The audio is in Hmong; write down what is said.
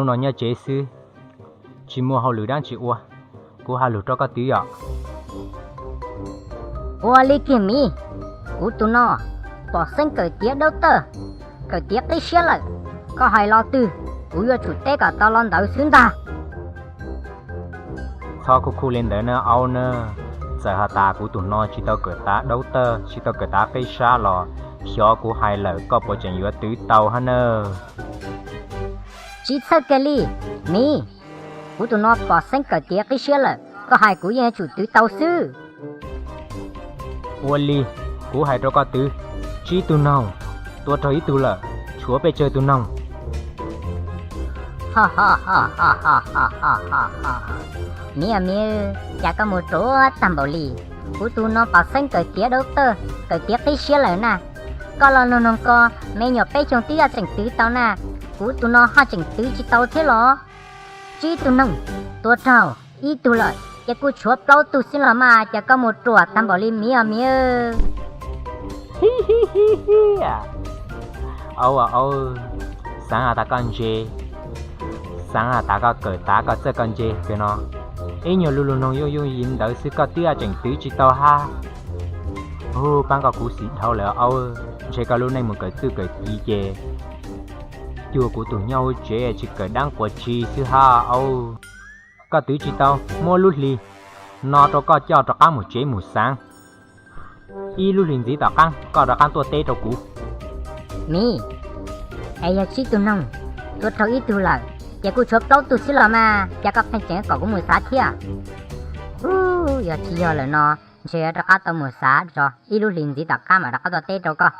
No nyob tsev xwb, tsis muaj hauj lwm dab tsi ua, kuv hais lus rau koj twv yom. Ua li kiag miv, kuv tus no pom xeeb kawm tiav daub tawj, kawm tiav qib siab lawm, koj hais lo twg kuv yuav tsum teb kom tau lo ntawd xwb ntag. Txhob khuj khuj li ntawd na aub na, txawm has tas kuv tus no tsis tau kawm tav daub tawj tsis tau kawm tav qib sab los xyov kuv hais lawm koj puas tseem yuav twv tau hab na. Tsis txhawj kiag li, miv, kuv tus no pom xeeb kawm tiav qib siab lawm, koj hais kuv yeej yuav tsum twv tau xwb. Ua li, kuv hais rau koj twv, tsib tug noog, tua raug ib tug lawm, tshuav peb tsawg tus noog? Miv aw miv, cas koj mus ruam tag npaum li? Kuv tus no pom xeeb kawm tiav daub tawj kawm tiav qib siab lawm na. Koj los noog noog ko, me nyuam peb xyoos twb yog tseem twv tau na, kuv tus no ho tseem twv tsis tau thiab los? Tsib tug noog, tua raug ib tug lawm ces kuj tshuav plaub tug xwb los mas, cas koj mus ruam tag npaum li miv aw miv. Aub aub, xaav has tas koj ntse, xaav has tas koj kawm tav koj txawj koj ntse kawg no. Ib nyuag lub lug noog yooj yooj yim ntawd xwb koj twb tseem twv tsis tau hab. Hu paab koj khuv xim dhau lawm aub, ntshe koj lub neej mus kawm txuj kawm ci ces cuag kuv tus nyob hauv tsev tsis kawm daab quas tsi xwb hab aub. Koj twv tsis tau, muab lub hlis no rau koj coj rov qaab mus tsev mus xaav. Ib lub hlis ntxiv tom qaab koj rov qaab tuaj teb rau kuv. Miv, es yog tsib tug noog, tua raug ib tug lawm ces kuj tshuav plaub tug xwb los mas, cas koj pheej tseem kom kuv mus xav thiab? Ub, yog tsis yog lawm no, ntshe rov qab tau mus xav tso, ib lub hlis ntxiv tom qab mam rov qab tuaj teb rau koj.